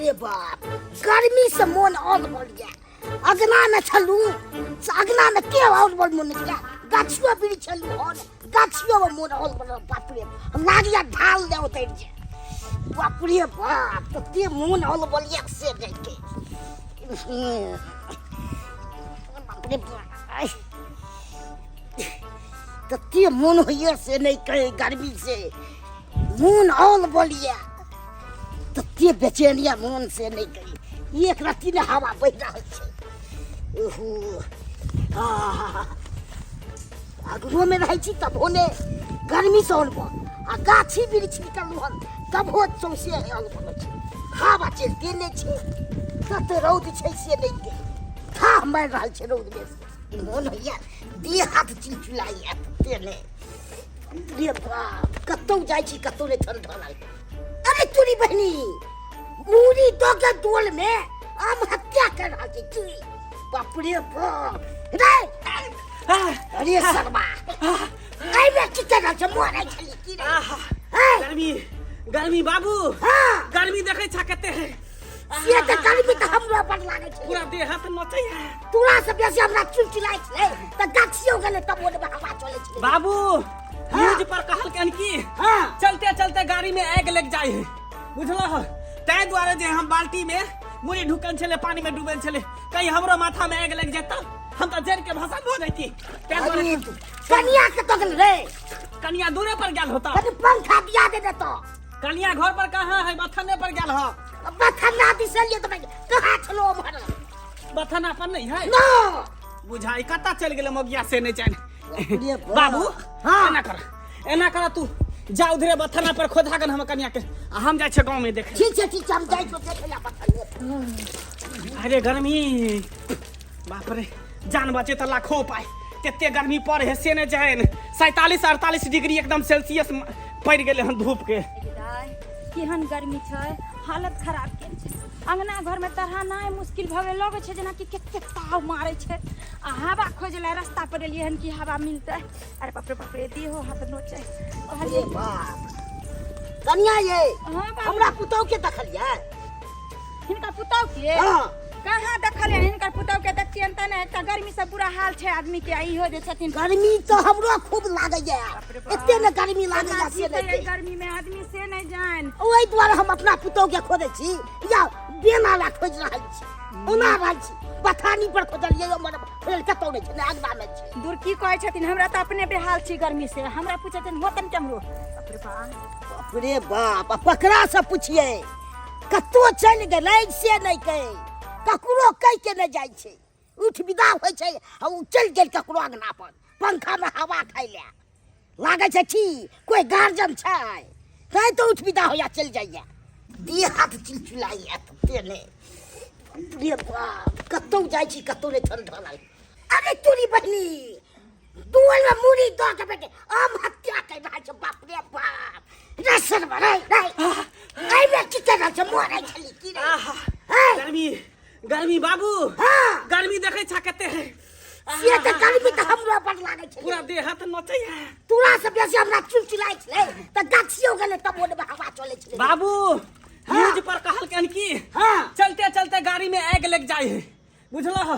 रे बाप, गर्मी से मोन औल भऽ गेल। अगना में छलू से अगना में के औल बल मोन गया, गाछियो वृक्ष छलू हन, गाछियो में मोन औल बल। बाप रे, लागिया ढाल दे उतरि जे। बाप रे बाप, तते मोन औल बल या से नहीं के। बाप रे बाप, तते मोन होइए से नहीं कहे, गर्मी से मोन औल बोलिए, तते बेचैनिया मोन से नहीं कही। एक रत्ती ने हवा बहि रहल छै। ओहो, आहा, अगनो में रहै छी तबो ने गर्मी से औल बल, आ गाछी वृक्ष निकललहुँ हन तबो सौंसे औल बल छै, हवा चलिते नहि छै, तते रौद छै से नहि के थाह मारि रहल छै रौद में। मोन होइए देह हाथ चिलचिलाइए तते नहि। रे बाप, कतौ जाइ छी कतौ नहि ठंडा लागै। अरे तोरी बहिनी, मूड़ी दऽ के डोल में आम हत्या कर रहल छै की? बाप रे बाप रे, अरे सरबा, एहिमे की कर रहल छै? मरै छली की रे? हैं? गर्मी, गर्मी बाबू। हाँ। गर्मी देखै छा कते है? से तऽ गर्मी तऽ हमरो बड़ लागै छै। पूरा देह हाथ नचै है। तोरा से बेसी हमरा चुलचुलाइ छलै तऽ गाछियो गेलै तब ओने हवा चलै छलै। बाबू, न्यूज पर कहलकन कि चलते चलते गाड़ी में आगि लग जाय है, बुझलह? ताहि दुआरे जे हम बाल्टी में मुड़ी ढुकल छलै, पानी में डूबल छलै, कहीं हमरो माथा में आगि लग जाय तऽ हम तऽ जरि के भस्म भऽ जैती। ताहि दुआरे अरे, कनिया कतऽ गेल रे? कनिया दूरे पर गेल होता। कनि पंखा दिया दे ने तो। कनिया घर पर कहाँ है, बथने पर गेल ह। बथना दिसलिए तऽ भाई कहाँ छलो उम्हर? बथना पर नहीं है ना। बुझाई कतऽ चलि गेलै मोगिया से नहीं जाने। रे बाप। बाबू। हाँ। एना कर, एना कर, तू जा उधरे बथना पर खोधा कन हम कनिया के, आ हम जाइ छियै गाँव में देखे। ठीक छै, ठीक छै, हम जाइ छियौ देखे ला बथने। अरे गर्मी, बाप रे, जान बचे तऽ लाखो उपाय। कते गर्मी पड़े है से नहीं जान, 47 48 डिग्री एकदम सेल्सियस पड़ि गेलै हन धूप के। दाइ, केहन गर्मी छै, हालत खराब केने छै। अंगना घरमे तरहानाइ मुश्किल भऽ गेल। लगै छै जेनाकि कते ताव मारै छै, आ हवा खोजै लए रस्ता पर एलियै हन कि हवा मिलतै। अरे बाप रे बाप रे, देहो हाथ नोचै। अरे बाप, कनिया ये। हाँ बाबू। हमरा पुतहु के देखलियै? हिनकर पुतहु के? हाँ। कहाँ देखलियै हिनकर पुतहु के? देखतियनि तऽ ने। एकटा गर्मी से बुरा हाल छै आदमी के, आ इहो जे छथिन। गर्मी तऽ हमरो खूब लागैया, बाप रे बाप। एते ने गर्मी लागैया केना से जीतै नहि। एहि गर्मी में आदमी से नहि जान। ओहि दुआरे हम अपना पुतहु के खोजै छी या बेना ला खोजि रहल छी, ओना रहल छी। बथानी पर खोजलियै, हमर खोजल कतौ नहि छै, ने अगना मे छै। दूर की कहै छथिन, हमरा तऽ अपने बेहाल छी गर्मी से, हमरा पूछै छथिन होतन केम्हरो। बाप रे बाप। बाप रे बाप, आ ककरा से पुछियै? कतौ चलि गेलै से नहि कहै, ककरो कहि के नहि जाइ छै। उठ विदा होइ छै आ ओ चलि गेल ककरो अङ्गना पर पंखामे हवा खाइ लए। लागै छै की कोइ गार्जियन छै तैँ तऽ उठ विदा होइया चलि जाइया। देह हाथ चिलचिलाइया तते नहि। रे बाप, कतौ जाइ छी कतौ नहि ठंडा लागै। अरे तोरी बहिनी, डोलमे मुड़ी दऽ के बेटे आम हत्या कर रहल छै। बाप रे बाप रे, सरबा रे रे, एहिमे की कर रहल छै? मरै छली की रे? आहा, हैं? गर्मी, गर्मी बाबू। हाँ। गर्मी देखै छा कते है? से तऽ गर्मी तऽ हमरो बड़ लागै छै। पूरा देह हाथ नचै है। तोरा से बेसी हमरा चुलचुलाइ छलै तऽ गाछियो गेलै तब ओने हवा चलै छलै। बाबू, न्यूज पर कहलकन कि चलते चलते गाड़ी में आगि लग जाय है, बुझलह?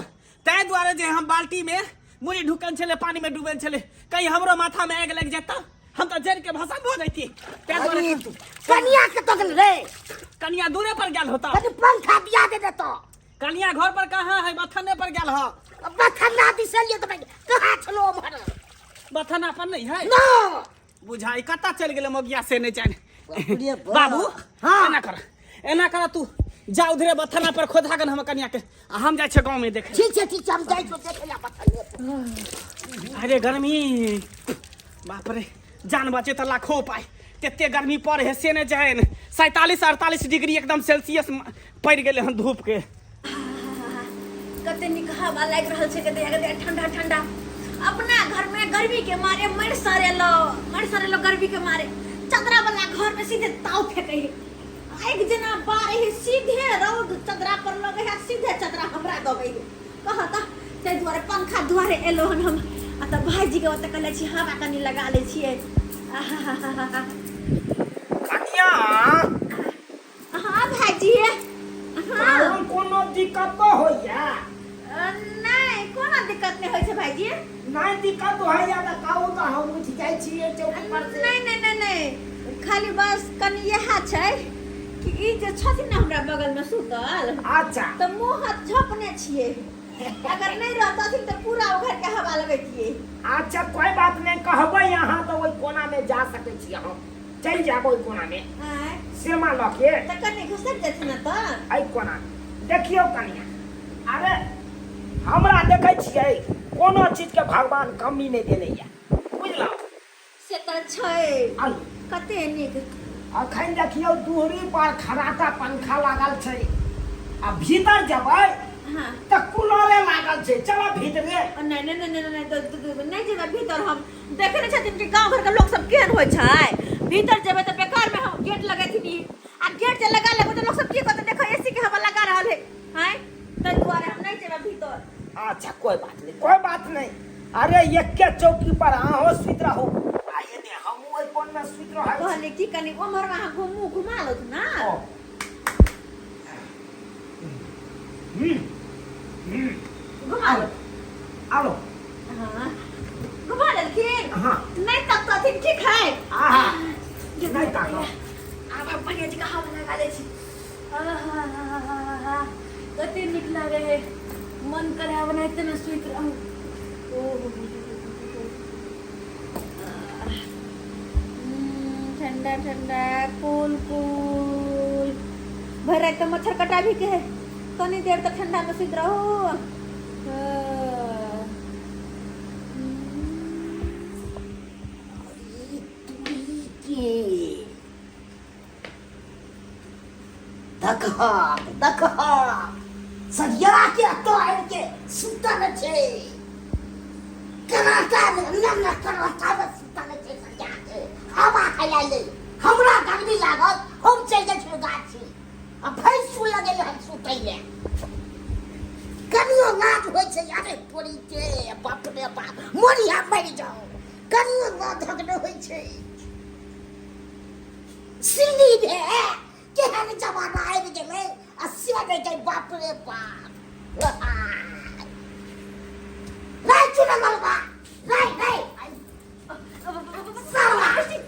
ताहि दुआरे जे हम बाल्टी में मुड़ी ढुकल छलै, पानी में डूबल छलै, कहीं हमरो माथा में आगि लग जाय तऽ हम तऽ जरि के भस्म भऽ जैती। ताहि दुआरे अरे, कनिया कतऽ गेल रे? कनिया दूरे पर गेल होता। कनि पंखा दिया दे ने तो। कनिया घर पर कहाँ है, बथने पर गेल ह। बथना दिसलिए तऽ भाई कहाँ छलो उम्हर? बथना पर नहीं है ना। बुझाई कतऽ चलि गेलै मोगिया से नहीं जाने। बाप रे बाप। बाबू। हाँ। एना कर, एना कर, तू जा उधरे बथना पर खोधा कन हम कनिया के, आ हम जाइ छियै गाँव में देखे। ठीक छै, ठीक छै, हम जाइ छियौ देखे ला बथने। अरे गर्मी, बाप रे, जान बचे तऽ लाखो उपाय। तते गर्मी पड़े है से नहीं जान, 47 48 डिग्री एकदम सेल्सियस पड़ि गेलै हन धूप के। कते नीक हवा लागि रहल छै, कते कते ठंडा ठंडा। अपना घर में गर्मी के मारे मर सरेलो, मर सरेलो गर्मी के मारे। चदरा वाला घर में सीधे ताव फेंके है, आगि जेना बारे है, सीधे रौद चदरा पर लगे है, सीधे चदरा हमरा दगे है। कहता ताहि दुआरे पंखा दुआरे एलो हन हम, आ तऽ भाईजी के ओतऽ कहले छी हवा कनि लगा लै छियै। आहाहाहा। कनिया। हाँ भाईजी। भाईजी। नहि दिक्कत होइया तऽ कहू तऽ हम उठि जाइ छियै चौकी पर से। नहि नहि नहि नहि, खाली बस कनि इएह छै कि ई जे छथिन ने हमरा बगल में सुतल। अच्छा। तऽ मुँह हाथ झपने छियै, अगर नहि रहतथिन तऽ पूरा ओ घर के हवा लगैतियै। अच्छा, कोई बात नहि, कहबै अहाँ तऽ ओहि कोना में जा सकै छी, हम चलि जायब ओहि कोना में। आँय? सेमा लऽ के। तऽ कनि घसकि जेथिन ने तऽ। एहि कोना में देखियौ कनिया, अरे हमरा देखै छियै, कोनो चीज के भगवान कमी नहि देने यऽ, बुझलहुँ? से तऽ छै। आलू। कते नीक। अखन देखियौ, दूरी पर खराटा पंखा लागल छै आ भीतर जेबै तऽ कूलरे लागल छै। चलो भीतरे। नहि नहि नहि नहि नहि, नहि जेबै भीतर। हम देखे नहि छथिन कि गाँव घरके लोक सब केहन होइ छै। भीतर जेबै तऽ बेकार में हम गेट लगेथिन ई, आ गेट जे लगा लेबै तऽ लोक सब की कहतै, देखो एसी के हवा लगा रहल है। आँय, ताहि दुआरे हम नहि जेबै भीतर। अच्छा, कोई बात नहीं, कोई बात नहीं। अरे एके चौकी पर अहाँ सुति रहू आ एने हमहूँ ओहि कोन में सुति रहल छी। कहली कि कनि ओम्हर अहाँ घुमू, घुमा लौथ ना। ओ। हम्म हम्म। घुमा लो। आलो। हाँ, घुमा लेलखिन। हाँ। नहीं तकतथिन, ठीक है। आहा, नहि ताकब। आब हम बढ़िया जकाँ हवा लगा दै छी। आहा, कते नीक लागे है, मन करे आब एनाहिते मे सुति रहूँ। ओ हो हो हो हो। ठंडा ठंडा, कूल कूल। भरि राति तऽ मच्छर कटाबी के है, कनी देर तऽ ठंडा मे सुति रहू। हाँ। के देखहक देखहक, सरिया के एतऽ आबि के सुतल छै, कराटा मे नंगा कराटा मे सुतल छै। सरिया के हवा खाइ ले। हमरा गर्मी लागल, हम चलि जाइ छियै गाछी आ भैंसू लगेले हम सुतै ले। कनियो लाज होइ छै? अरे तोरी के बाप रे बाप, मोरिया मरि जाओ। कनियो लाज नहि होइ छै। सिल्ली भे केहन जमाना आबि गेलै आ से नहि छै। बाप रे बाप, नहीं चुनल बा, नहीं नहीं। साला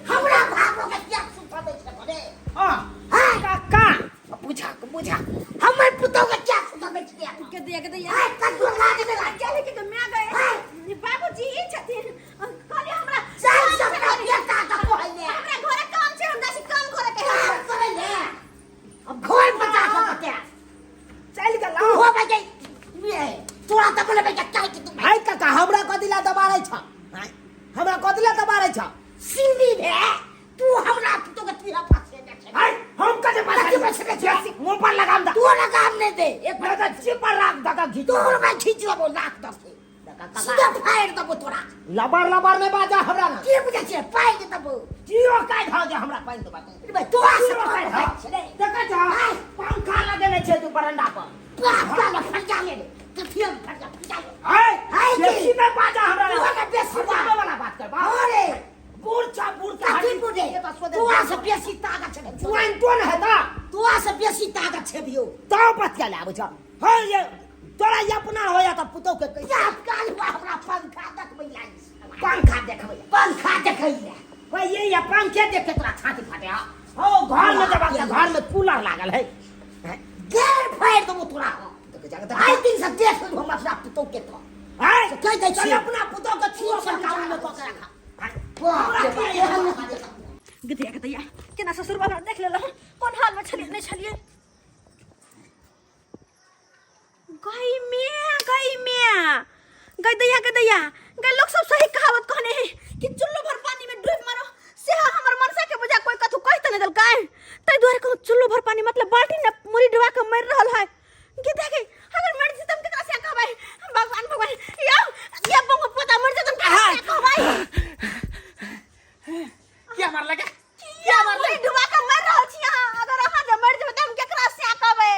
हमरा भागो के किया सुतबै छै घरे? हाँ। हाँ। काका, बुझा बुझा। हमर पुतोह के किया सुतबै छै? के दिया के दिया। हाय, कद्दू लाग गेल। चले के माय गए, बाबूजी ई छथिन। कहली हमरा चल काम छै। सबटा बेटा के कहले। हमरा घरे काम छै, हमरा से काम करे के है। काम करै ले अब घर बचा के बता। चलि गेल। तू हो भाई ये, तोरा तऽ बोले भाई काहे के तू। हाय काका, हमरा कथी ला दबाड़ै छ? आँय, हमरा कथी ला दबाड़ै छ? सिल्ली भे, तू हमरा पुतोह के पीड़ा पास से। हाय, हम कथी पास? कथी पास से? मुंह पर लगाम दा। तू लगाम नहीं दे एक मेरा तो चिप पर राख दका घीच। तोहर मैं खींच लेबो, लाख दस के सीधा फाड़ देबो तोरा। लबर लबर में बाजा हमरा ना। के बुझै छै, पाइ देबो। जीरो काटि धऽ दे, हमरा पानि देबा तू। रे तोरा से जीरो काटि धऽ। छै रे। देखै छ, पंखा लगेने छै तू बरंडा पर। बाप का फरिया ले रे, कथिया फरिया फरिया ले। हाय। हाय, बेसी की? नहीं बाजा हमरा तू अगर बेसी बाज। फरियाबे वाला बात कर बा। अरे बूढ़ छ, बूढ़ के कथी हड्डी बुढ़े? ये तो सोदे। तोरा से बेसी ताकत छै। जुआन कोन हेता? तोरा से बेसी ताकत छै बियो। तो बतिया ले आबै छ। हाँ, ये तोरा ये अपना होया त पुतोह के कैसे बाप काल हुआ, हमरा पंखा देखबै ला। पंखा देखबै? पंखा देखैया। भाई, ये पंखे देख के तोरा छाती फाटे। हो घर में जब के घर में कूलर लागल है। गैर फाड़ देबो तोरा। देख जा। आइ दिन से देख लेलहुँ हम अपना पुतोह के तो। हाय। से कहि दै चल। छियै। अपना पुतोह के छुओ पर काबू में कऽ के रखा। बाप रे बाप, एहन नहि। गदैया गदैया, केना ससुर बाबा देख लेलहुँ, कोन हाल में छलियै नहि छलियै। गई मिया, गई मिया, गई दैया, गई दैया गई। लोग सब सही कहावत कहने है कि चुल्लू भर पानी में डूब मारो। से हमर मनसा के बुझा कोई कथू कहि त नहीं देलकै, ताहि दुआरे कहूँ चुल्लू भर पानी मतलब बाल्टी ने मुड़ी डुबा के मरि रहल है। गे देखे, अगर मर जेतम केकरा से कहबै? भगवान भगवान, यौ ये बंगो पोता, मर जेतम केकरा से कहबै? क्या मार लगे? किया मुड़ी डुबा के मरि रहल छी अहाँ? अगर अहाँ जे मरि जेबै त हम केकरा से कहबै?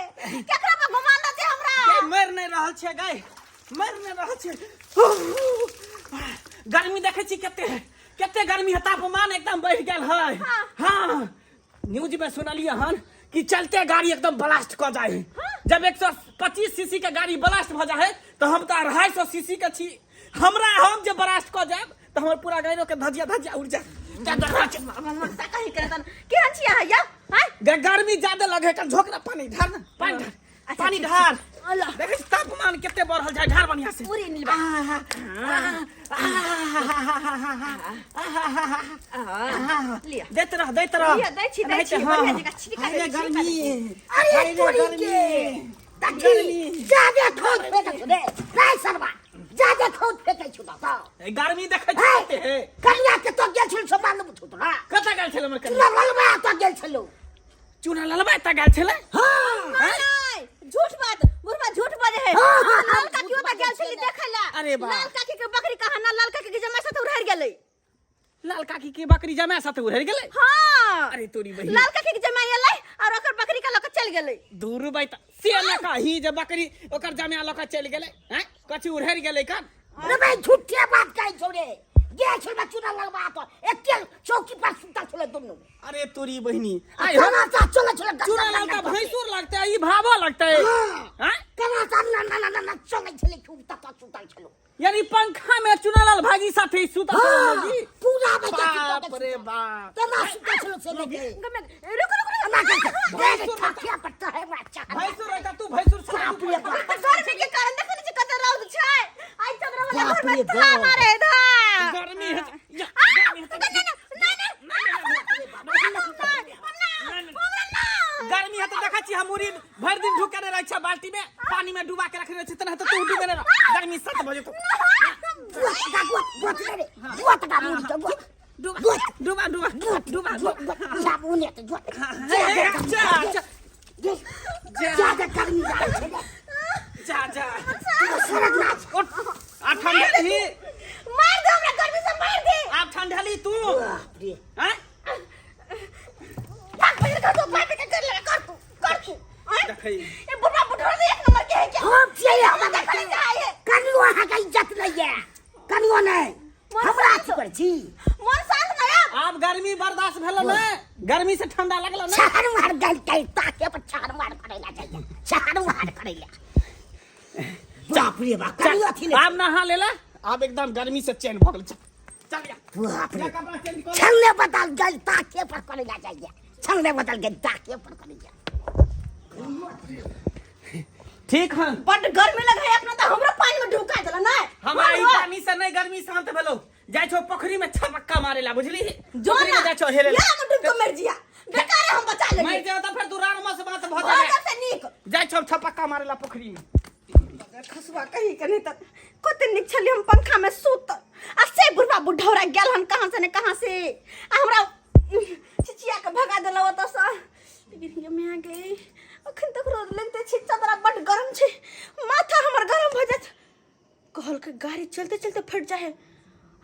केकरा पर घुमा लते हमरा? गै, मरि नहि रहल छियै गै, मरि नहि रहल छियै। गर्मी देखै छी कते कते गर्मी है, तापमान एकदम बढ़ि गेल है। हाँ, न्यूज में सुनलियै हन कि चलते गाड़ी एकदम ब्लास्ट कऽ जाइ है। जब 125 सीसी के गाड़ी ब्लास्ट भऽ जाइ है तऽ हम तऽ 250 सीसी के छी। हमरा हम जे बरास्ट कऽ जायब तऽ हमर पूरा गायरो के धजिया धजिया उड़ जायत। तें देखै छी। कहीं करतन केहन छी अहाँ यौ हाय गर्मी ज्यादा लगे कन झोक ना पानी ढार ना पानी ढार अच्छा, पानी ठीक ढार अल्लाह। देखै छी तापमान कते बढ़ल जाय ढार बढ़िया से पूरी नीलबा लिअ दैत रह दैत रह लिअ, दै छी, दै छी, एनाहिते, हाँ। बढ़िया जकाँ छिड़का अरे दै छी, छिड़का गर्मी दै अरे अरे तोरी गर्मी। के देखी जादे खोद फेकै छु रे रे सरवा जादे खोद फेकै छु त ए, गर्मी देखै छी कते हे कनिया के तो गेल छल सामान बुझू तोरा कतऽ गेल छलै हमर कनिया चुना ललबा तो गेल छलो चूना ललबा एतऽ गेल छलै हां नहीं, झूठ बात बुढ़वा झूठ बाजे है हाँ, हाँ, हाँ, लाल काकी झूठ ओतऽ गेल बाजै छली छै। देखै ला अरे बा। लाल काकी के बकरी कहाँ ना लाल काकी के जमाई साथे उड़हर गेलै लाल काकी के बकरी जमाय साथे उड़ि गेलै हाँ अरे तोरी बहिन लाल काकी के जमाई एलै और ओकर बकरी के लऽ के चलि गेलै दूर बैत से न कही जे बकरी ओकर जमाय लऽ के चलि गेलै हैं कथी उड़ि गेलै कन रे भाई झूठे बात कहै छौ रे गेल छल चुना ललबा तो एके चौकी पर सुतल छले दुनू अरे तोरी बहिनी आइ हो कना सा चले छले चूना लाल का भैंसुर लगतै ई भावो लगतै हाँ। हैं कना सा ना ना ना ना चले छले खूब तता सुतल छलो यानी पंखा में चुनालाल भाजी साथे सुतल हाँ, छलो जी पूरा बच्चा बाप रे बाप तना सुतल छलो से लेके रुक रुक रुक ना कर देख ठाकिया पट्टा है बच्चा भैंसुर रहता तू भैंसुर से बाप रे बाप तऽ गर्मी के कारण देखै नै छी कते रौद छै आइ चंद्र वाला बाप घर में रे धा बाप। मारे धा गर्मी है या, आ, गर्मी है नहीं नहीं नहीं गर्मी है तो देखै छी हम मुरी भरि दिन ढुकेने रहै छै बाल्टी में पानी में डुबा के रखने रहै छै तेना तो तू डुबेने रह गर्मी सत भऽ जेतौ डुबा डुबा डुबा डुबा जा जा जा जा उठ आ ठंडा मार दे हमरा गर्मी से मार दे आब ठंडली तू हैं भाग पकड़ कर तू भाग के कर ले कर तू कर तू आँय? देखै ये बुढ़वा बुढ़वा से एक नंबर के है क्या हम देखले चाहे है हमरा अथी करै छी मन शांत ना अब आब गर्मी बर्दाश्त भेलो ने गर्मी से ठंडा लगलो ने छाड़ मार गल गल ताके पर छाड़ मार करैला जाइए छाड़ मार करैला बाप रे बाप कनियो अथी नहि आब नहा लेला आब एकदम गर्मी से चैन भऽ गेल चल चल जा बाप रे जा कपड़ा चेंज कर छलने बदल गल ताके पर करैला जाइए छलने बदल गल ताके पर करैला ठीक हन बड गर्मी लगे है अपना तो हमरो पानी में ढुका देला ना हमरा ई पानी से नहीं गर्मी शांत भेलो जाइ छौ पोखरी में छपक्का मारे ला बुझली जो पोखरी ना में जाइ छौ हेले ला या हम डूब के मर जिया बेकार हम बचा मर लेंगे जाओ तो फिर तू रान मस बात भऽ और जाए सबसे नीक जाइ छौ छपक्का मारे ला पोखरी में खसुआ कहीं के नहीं तक कते नीक छली हम पंखा में सुत आ से बुढ़वा बुढ़ौरा गेल हन कहाँ से ने कहाँ से आ हमरा चिचिया के भगा देला ओतऽ से लेकिन ये मैं गई अखन तक रोज लगते छै चदरा बड गरम छै माथा हमर गरम भऽ जात कहल के गाड़ी चलते चलते फट जाए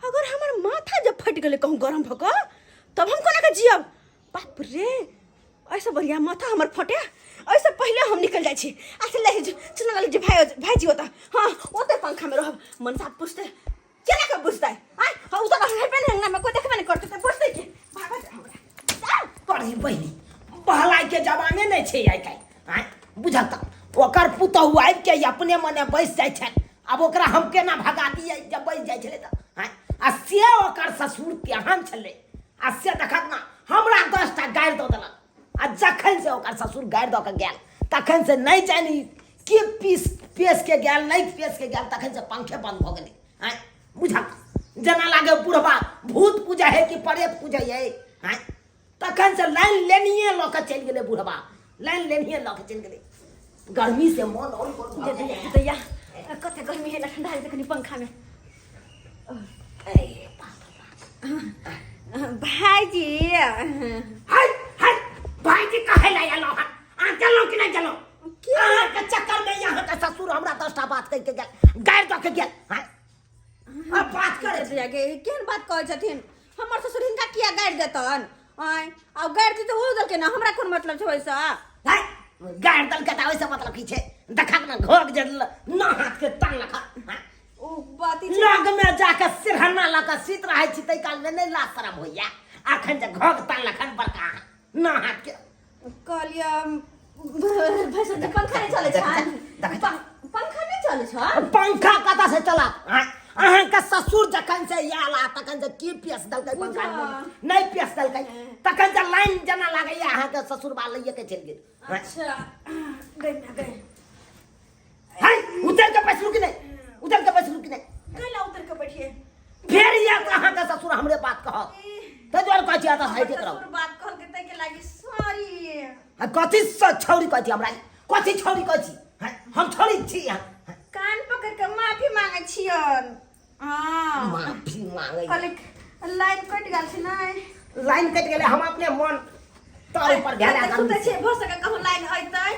अगर हमर माथा जब फट गेलै कहूँ गरम भऽ कऽ तब हम कोना के जियब बाप रे ऐसे बढ़िया माथा हमर फटे ऐसे पहले हम निकल जाइ छी अच्छा ले चुनलाल जी भाई भाईजी ओतऽ हाँ ओतऽ पंखा में रहब मनसा पूछते केना के बुझतै आय हाँ उ तऽ हेबे नहि अंगना में कोई देखबे नहि करतै तऽ बुझतै के भागऽ दे हमरा जाउ। पढ़ी बहिनी बहलाइके जमाने नहि छै आइ काल्हि आँय बुझल तऽ ओकर पुतहु आबि के अपने मने बैस जाइ छै आब ओकरा हम केना भगा दियै जब बैस जाइ छलै तऽ आँय आ से ओकर ससुर तेहन छलै आ से देखत ना हमरा 10 टा गारि दऽ देलक आ जखन से ओकर ससुर गारि दऽ के गेल तखन से नहि जानी के पीस पेश के गेल नहि पेश के गेल तखन से पंखे बंद भऽ गेलै आँय बुझल जेना लागे बुढ़बा भूत पूजा है कि प्रेत पूजा है आँय तखन से लाइन लेनिए लऽ के चलि गेलै बुढ़बा लाइन लेनिए लऽ के चलि गेलै गर्मी से मन और दे दैया दैया कते गर्मी है ना ठंडा है कनी पंखा में भाईजी हाय हाय भाईजी कहे ला एलो हन अहाँ गेलहुँ कि नहि गेलहुँ अहाँके चक्कर में यहाँ के ससुर हमरा 10 टा बात कहि के गेल गारि दऽ के गेल हाँ अब बात करे दैया के केहन बात कहै छथिन हमर ससुर हिनका किया गारि देतन आँय आब गारि देतै ओ देलकै ना हमरा कोन मतलब छै ओहिसँ हाय गारि देलकै तऽ ओहिसँ मतलब की छै देखक ने घोघ जे न हाथ के तान लखा हाँ? ओ बात ई छै लग में जाके सिरहना लऽ कऽ सुति रहै छी ताहि काल में नहि लाज शरम होइया अखन जे घोघ तान लखन बड़का न हाथ के कहलियै भैंसुर के पंखा नहि चलै छनि देखै पंखा नहि चलै छनि पंखा कतऽ से चलत आँय? अहाँ के पेश देलकै पंखा मे नहि पेश देलकै तखन जे लाइन जेना लागैया अहाँके ससुरबा लैये के चलि गेल। अच्छा गई ना गई। है उतर के बैसलू कि नहि? उतर के बैसलू कि नहि? गई ला उतर के बैठिए। फेर ये अहाँके ससुर हमरे बात कहत, ताहि दुआरे कहै छी एतऽ साइडे कराउ। ससुर बात कहल के तै के लागी सॉरी। आ कथी से छौरी कहै छी हमरा? कथी छौरी कहै छी? हैं? हम छौरी छी यहाँ? कान पकड़ के माफी मांगे छियन। हाँ माफी मांगे। कहले लाइन कटि गेल छै नै? लाइन कटि गेलै, हम अपने मन तर ऊपर भेल आ सुतै छै, भऽ सके कहूँ लाइन अइतै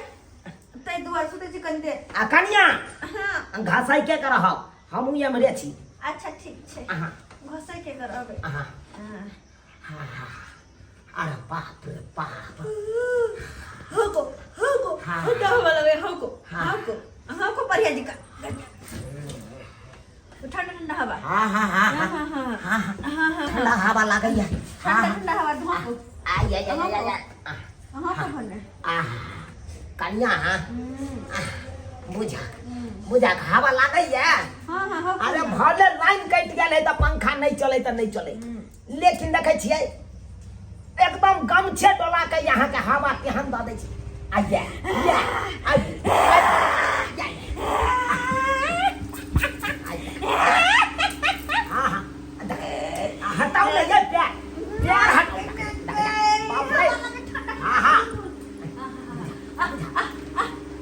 तै दुआरे सुतै छी कनि देर। आ कनिया हाँ घसै के करहब, हमहूँ एम्हरे छी। अच्छा ठीक छै। अहाँ घसै के करबै। अहाँ हाँ। अरे बाप रे बाप। हको हको हाँ। हको हवा लगे हको हाँ। हको हको बढ़िया जी का ठंडा ठंडा हवा। हाँ हाँ हाँ हाँ हाँ हाँ हाँ हाँ हाँ ठंडा हवा लागैया। ठंडा हाँ ठंडा हवा धोको। आय आय आय आय आय हको भने। आह कनिया। हाँ बुझा बुझा हवा लागैया। हाँ हाँ हको। अरे भले लाइन कटि गेल है तऽ पंखा नहि चलै तऽ नहि चलै, लेकिन देखै छियै एकदम गमछे डोला के यहाँ के हवा केहन दऽ दै छै। आइया या आइ हाँ हाँ हटाउ ने ये पैर पैर हटाउ बाप रे। हाँ हाँ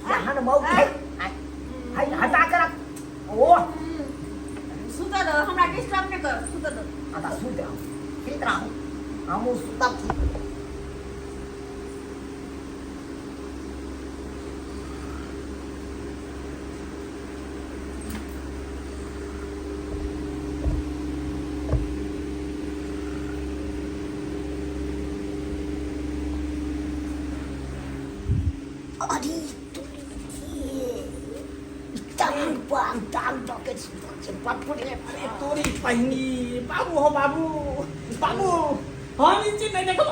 केहन मौत है है हटा के रख। ओ सुत दो, हमरा डिस्टर्ब नहि कर, सुत दो। आ सुति रहू सुति रहू, हमहूँ सुतब छी। अरे टांग पर टांग दऽ के सुतल छै बाप रे। अरे तोरी पहिनी बाबू हो बाबू बाबू, हम ई चीज नहीं देखो,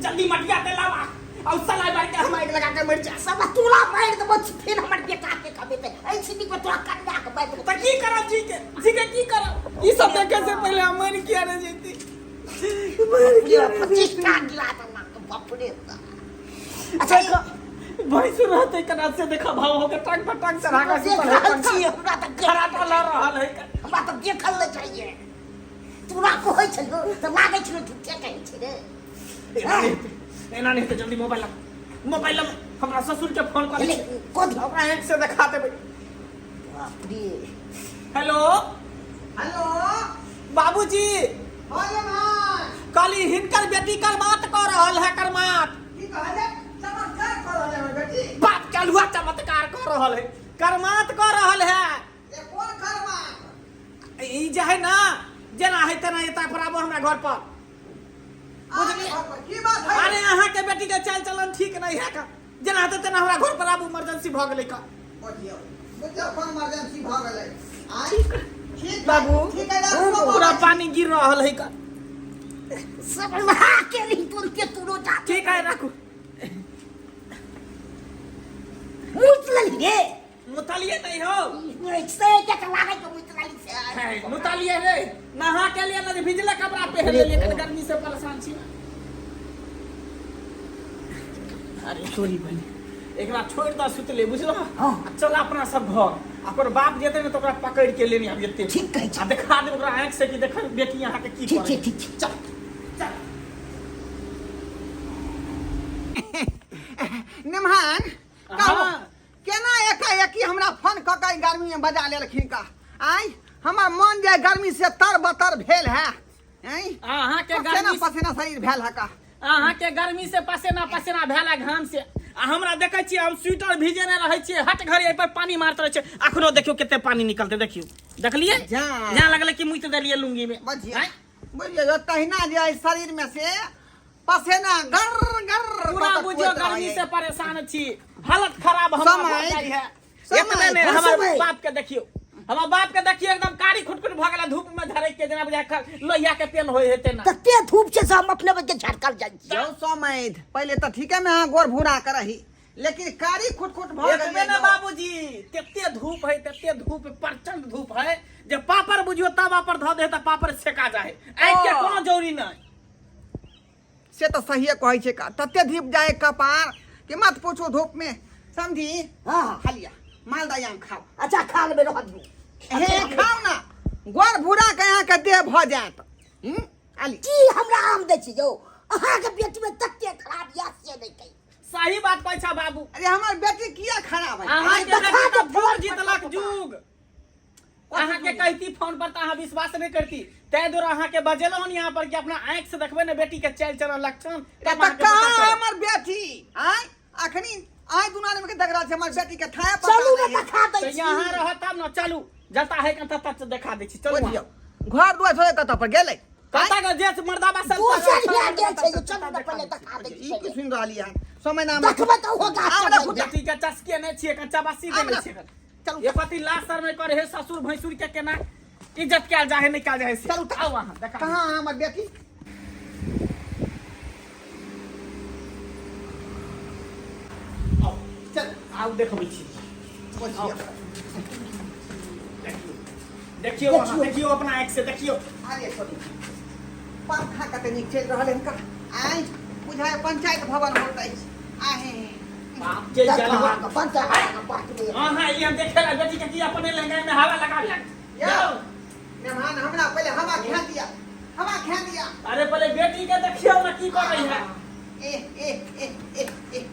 जल्दी मटिया ते लावा और सलाई मार के हम आग लगा के मर जा। सब तोरा मारि देबो फिर हमर बेटा के कमेतै एहि छिनी पर तोरा कन्या के मारि देबो। त की करब जी के, जी के की करब? ई सब देखे से पहले हम मर किया रे जैती। मर किया 25 टा गिरा देलक बाप रे। अच्छा भैंस रहते कना से देखा भाव हो के टांग पर टांग चढ़ा के देख सुतल है, रहल पंखा छी हमरा तऽ खराटा लऽ रहल है। हमरा तऽ देखल नहि चाहिए। तोरा कहै छलियौ तऽ लागै छलौ झूठे कहै छै रे। एना नहीं हेतै, एना नहीं हेतै, जल्दी मोबाइल ला मोबाइल ला, हमरा ससुर के फोन कर। ले, कथी? हमरा आँख से देखा देबै। बाप रे। हेलो हेलो बाबूजी। हाँ ये भाई। कहली हिनकर बेटी करमात कऽ रहल है करमात। की कहले? चमत्कार कर रहल है हमर बेटी। बाप चलुआ चमत्कार कऽ रहल है, करमात कऽ रहल है। ये कोन करमात? ई जे है ना जेना है तेना एता पर आबो हमरा घर पर। बुझलिए? की बात है? अरे अहाँ के बेटी के चाल चलन ठीक नहीं है का, जेना हेतै तेना हमरा घर पर आबू, इमरजेंसी भऽ गेलै का। बुझियौ बुझियौ कोन इमरजेंसी भऽ गेलै? आँय ठीक बाबू ठीक है राखू। पूरा पानी गिर रहल है का। सब नहा के नहीं तुरंते तुरो जा। ठीक है राखू। मुत लली रे। मुतलिए नहीं हो। से के लागै के मुत लली से। है, मुतलिए रे, नहा के लिए ना भिजले कपड़ा पहन लेलिए, कन गर्मी से परेशान छी। अरे तोरी बनी एकरा छोड़ द सुतले बुझलो। हाँ। आ चल अपना सब घर, अपन बाप जेते ने तो ओकरा पकड़ के लेने आब जेते। ठीक कहै छी। आ देखा दे ओकरा आंख से कि देख बेटी अहाँ के की ठीक करै। छै, ठीक छै। चल चल। निमहान कहू हाँ। केना एकाएकी हमरा फोन कऽ के गर्मी में बजा लेलखिन का? आय हमर मन जे गर्मी से तर बतर भेल है। आँय? अहाँ के पसेना गर्मी पसेना शरीर भेल है का। अहाँ के गर्मी से पसेना पसेना भेल है घाम से। आ हमरा देखै छियै हम स्वेटर भिजेने रहै छियै, हट घड़ी एहि पर पानी मारैत रहै छै। अखनो देखियौ कते पानी निकलतै, देखियौ देखलियै जा। जा लगलै कि मुइत देलियै लुंगी में। बुझियौ आँय? बुझियौ तहिना जे एहि शरीर में से पसेना गर गर पूरा कऽ कऽ बुझियौ कुदैत गर्मी रहै। से परेशान छी, हालत खराब हमरा समय, भऽ जाइ है। समय, एतबे नहि हँ, हमर समय। बाप के देखियौ, हमर बाप के देखियौ एकदम कारी खुटखुट भऽ गेल धूप में झरक के, जेना बुझाय लोहिया के पेन होय हेतै ना। तते धूप छै से हम अपने बच्चे झटकल जाइ छी। यौ समैध पहिले तऽ ठीके में अहाँ गोर भूरा के रही, लेकिन कारी खुटखुट भऽ एतबे गेलियै ने यौ। बाबूजी, तते धूप है, तते धूप, प्रचंड धूप है जे पापड़ बुझियौ। बुझियो तवा पर धऽ दे तऽ पापड़ छेका जाए आगि के ओ। कोनो जरूरी नहि। से तऽ सहिए कहै छै का तते धीप जाए कपार कि मत पूछू धूप में समझी। हाँ। खा लिया मालदा आम खाओ। अच्छा खा लेबै, रहऽ दियौ। हे खाओ ना, गोर भूरा के यहाँ के देह भऽ जायत। आली की हमरा आम दै छी यौ? अहाँके बेटी में तते खराब यऽ से नहि कही। सही बात कहै छा बाबू। अरे हमर बेटी किया खराब है? अहाँके देखा बेटी तऽ तऽ फोन जीतलक जुग। अहाँके कहती फोन पर तऽ अहाँ विश्वास नहि करती, ताहि दुआरे अहाँके बजेलहुँ हन यहाँ पर कि अपना आँखि से देखबै ने बेटी के चालि चलन लक्षण। तऽ तब अहाँके कहाँ पता चलत। हमर बेटी आय अखनी आय दुनू आदमी के देख रहल छै हमर बेटी के थाए पता चलू ने नहीं है। देखा दै तऽ छी। यहाँ रहत तब ने, चलू जता है कतऽ तत देखा दै छी, चलू। बुझियौ घर दुआर छोड़े कतऽ पर गेलै? कतऽ के जे मर्दाबा सब दोसर यहाँ गेल छै यौ, चलू ने पहिले देखा दै ई छी। की सुनि रहलियै हन समय नाम देखबै तऽ ओहो गाछ आम चढ़बै। रखू। बेटी के चस्के नहि छियै, कच्चा बासी देने छियै। चलू। ये पति लाज शर्म नहि करे हे, ससुर भैंसुर के केना इज्जत कयल जाए है नहि कयल जाए है से। चलू। आउ अहाँ देखा। कहाँ है हमर बेटी? आउ। चल। आउ देखबै छी। बुझियौ। देखियौ अहाँ, देखियौ अपना आँखि से देखियौ। अरे छोड़ी, पंखा कते नीक चलि रहल है हुनका। आइ बुझाय पंचायत भवन होइत अछि। आहे बाप के देखा जलवा। अहाँके पंचा अहाँके बात नहि। हाँ हाँ, ई हम देखे ला बेटी के की अपने लहंगा में हवा लगा लिया। यौ मेहमान, हमरा पहिले हवा खा दिया, हवा खा दिया। अरे पहले बेटी के देखियौ ना की कर रही है। ए ए ए ए ए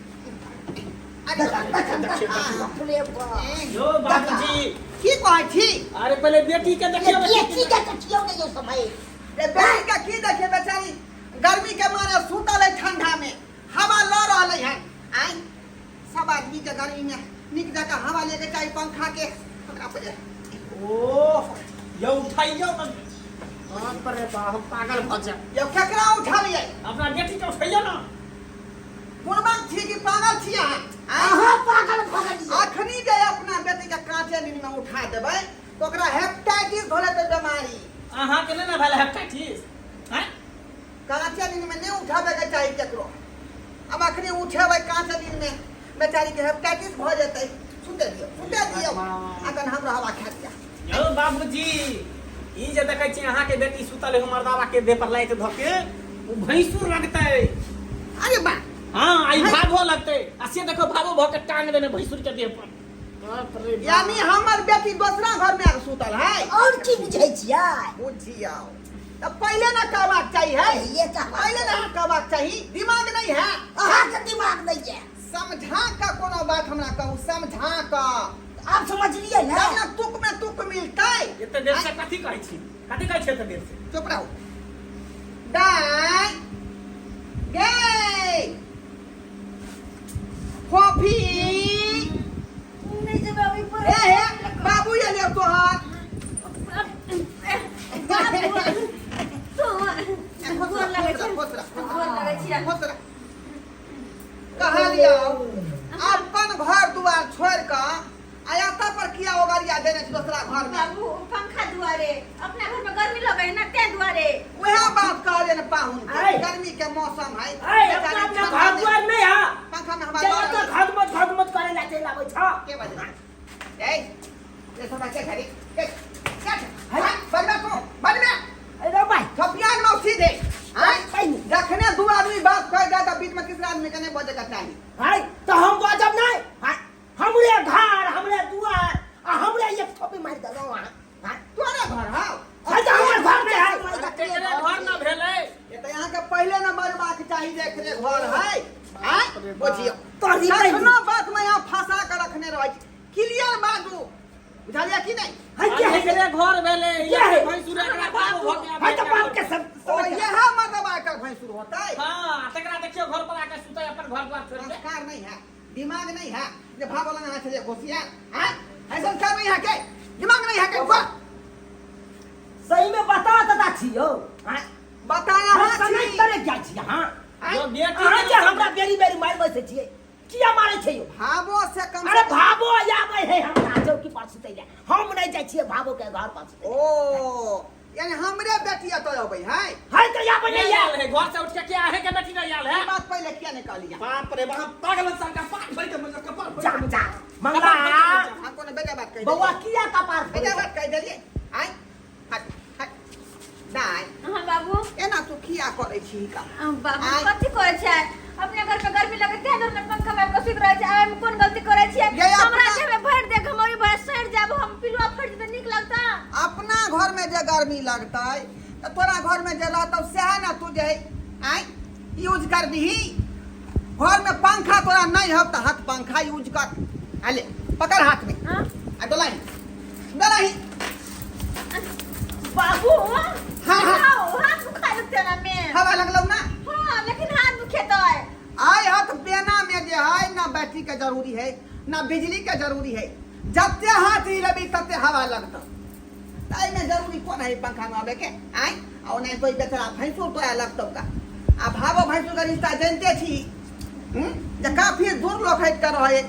अरे देखा देखा देखा, बाप रे बाप। ए, यो बाबूजी की कहै छी? अरे पहले बेटी के देखियौ ना। ये की के देखियौ ने यौ समय। रे बेटी के की देखिए, बेचारी गर्मी के मारे सुतल है, ठंडा में हवा लऽ रहल है। आइ सब आदमी के गर्मी में नीक जकाँ हवा लेके चाही पंखा के ओकरा पहिले। ओ यौ उठाइयौ ना, बाप रे बाप, हम पागल भऽ जायब। यौ केकरा उठलियै? अपना बेटी के उठैयौ ना। बुढ़बक छी कि पागल छी अहाँ? आँय? अहाँ पागल भऽ गेलियै। अखनी जे अपना बेटी के काँचे नींद में उठा देबै तऽ ओकरा हेपेटाइटिस भऽ जेतै बीमारी। अहाँके नहि ने भेल हेपेटाइटिस? हैं? काँचे नींद में नहि उठाबै के चाही केकरो। अब अखनी उठेबै काँचे नींद में, बेचारी के हेपेटाइटिस भऽ जेतै। सुते दियौ, सुते दियौ, अखन हमरा हवा खा दिया। यौ बाबूजी, ई जे देखै छी अहाँके बेटी सुतल है मर्दाबा के देह पर लाइट धऽ के, ओ भैंसुर लगतै। अरे बा। हाँ, आई भाभो लगतै, आ से देखो भाभो भऽ के टांग देने भैंसुर के देह पर। बाप रे बाप। यानी हमर बेटी दोसरा घर में आके सुतल है। और की बुझै छियै? बुझियौ तऽ पहिले ना कहबाक चाही है। पहिले कहबाक। पहिले ना कहबाक चाही, दिमाग नहीं है। अहाँके दिमाग नहि यऽ। समझा कऽ कोनो बात हमरा कहू, समझा कऽ। आब समझलियै ने? तब ने तुक में तुक मिलतै। एते देर से कथी कहै छी, कथी कहै छी एते देर से? चुप रहू। दाय गे फोफी। नहि जेबै अभी पर। ए हे बाबू एले तोहर। तू गोर लगै छै, खुश रह, गोर लगै छियै। खुश रह। कहलियौ अपन घर दुआर छोड़ि कऽ आ एतऽ पर किया ओगरिया देने छी दोसरा घर में? बाबू, पंखा दुआरे, अपना घर में गर्मी लगे है ना तें दुआरे। वएह बात कहलियै ने पाहुन के, आय। गर्मी के मौसम है। ऐ अपना बेचारी अपना ठंडा घर में- दुआर नहीं है। पंखा में हवा चल लऽ तो रहल। घदमत घदमत करे ला चल आबै छ। के बजला? ए, ये सब के घड़ी। ए, क्या छै? हाँ, बनबे तू, बनबे। अरे भाई। थपियान में सीधे। आय, पहिने। जखने दू आदमी बात कर जाए तऽ बीच में तीसरा आदमी के नहीं बजे के चाही। हाय तो हम बजब नहीं। हाय हमरे घर हमरे दुआर आ हमरे एक थोपी मारि देलौ अहाँ। हाय तोरे घर हौ। हाय तऽ हमर घर नहि है। केकरे घर ना भेलै? ये तऽ अहाँके पहिले ने बजबाक चाही जे एकरे घर है। आय, बुझियौ। तोरी बहिन। कखनो बात में यहाँ फंसा के रखने रहै छी। क्लियर बाजू, बुझलियै कि नहि? हाय के है? केकरे घर भेलै? के है? भैंसुर एकरा बाप भऽ के हाय तऽ बाप के सब ओ यह मतलब आकर भैंसुर होतै। हाँ, तकरा देखियौ घर पर आके सुतै अपन घर द्वार छोड़ि के। संस्कार नहीं है, दिमाग नहीं है, जे भाव वाला अहाँ छलियै घोसिया। आँय, है संस्कार नहीं है के, दिमाग नहीं है के? वाह। सही में बता तता छी यौ। हाय बताया हम अहाँ समय छी। करे क्या छी अहाँ? जो बेटी अहाँ के हमरा बेरी बेरी मारि बैसै छियै, किया मारै छै यौ? भावो से कम अरे भाबो आबै है हमरा चौकी पर सुतै ले, हम नहि जाइ छियै भाबो के घर पर सुतै ले। ओ यानी हमरे बेटी एतऽ अबै है? है तऽ आबै नहीं नहि आयल है, घर से उठ के क्या है के बेटी नहीं आयल है? ई बात पहिले किया नहीं कहलियै? बाप रे बाप, पागल इंसान का पाग भरि के मतलब कपार भरि जा के। जा मंगला। हम कोनो बेजा बात कहि बौआ देलियै? किया कपार बेजा बात कहि देलियै? आँय, हट। किया करै छी का? बाबू, आँय। कथी करै छै? अपने घर पे गर्मी लगे ते दुर में पंखा में कसी रहै छै। आइ हम कोन गलती करै छियै? गे, हमरा अपना- देह में भरि दे घमौरी भरि सड़ि जाब हम, पिलुआ फटि जेतै, नीक लगता? अपना घर में जे गर्मी लगतै तऽ तोरा घर में जे रहतौ सएह ने तू जे आँय यूज करबिही। घर में पंखा तोरा नहीं हौ तऽ हाथ पंखा यूज कर। आले पकड़ हाथ में। हाँ? आ डोलाही डोलाही। बाबू। हाँ, हाँ। हाँ, हाथ दुखा लगते ना में। हवा लगलौ ना? हाँ, लेकिन हाथ दुखेतै। आइ हाथ बेना में जे है ना बैटरी के जरूरी है ना बिजली के जरूरी है। जते हाथ हिलेबी तते हवा लगतौ। एहिमे जरूरी कोन है पंखा में आबे के? आइ आ ओना तो बेचारा भैंसो तोरा लगतौ का। आ भावो भैंसो के रिश्ता जानते छी जे काफी दूर लोग हटि के रहे।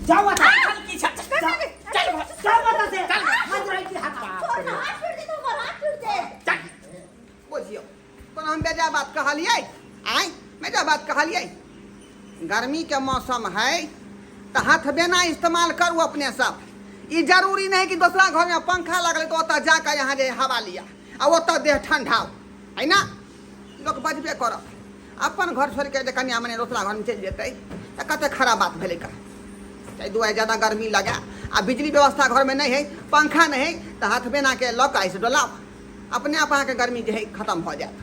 जाओ बता। चल की चल चल। चल जाओ बता से हाथ रही की हाथ। छोड़ ना, हाथ छूट जेतौ हमर, हाथ छूट जेतै। बुझियौ कोनो हम बेजा बात कहलियै? आँय, बेजा बात कहलियै? गर्मी के मौसम है तऽ हाथ बेना इस्तेमाल करू अपने सब। ई जरूरी नहीं कि दोसरा घर में पंखा लगल तो ओतऽ जाके यहाँ जे हवा लिया आ ओतऽ देह ठंडाओ है ना। लोक बजबे करत। अपन घर छोड़ि के जे कनिया मने दोसरा घर में चलि जेतै तऽ कते खराब बात भेलै का। ताहि दुआरे ज्यादा गर्मी लगे आ बिजली व्यवस्था घर में नहीं है, पंखा नहीं है, तऽ हाथ बेना के लऽ कऽ ऐसे डोलाउ, अपने आप अहाँके गर्मी जे है खत्म भऽ जायत।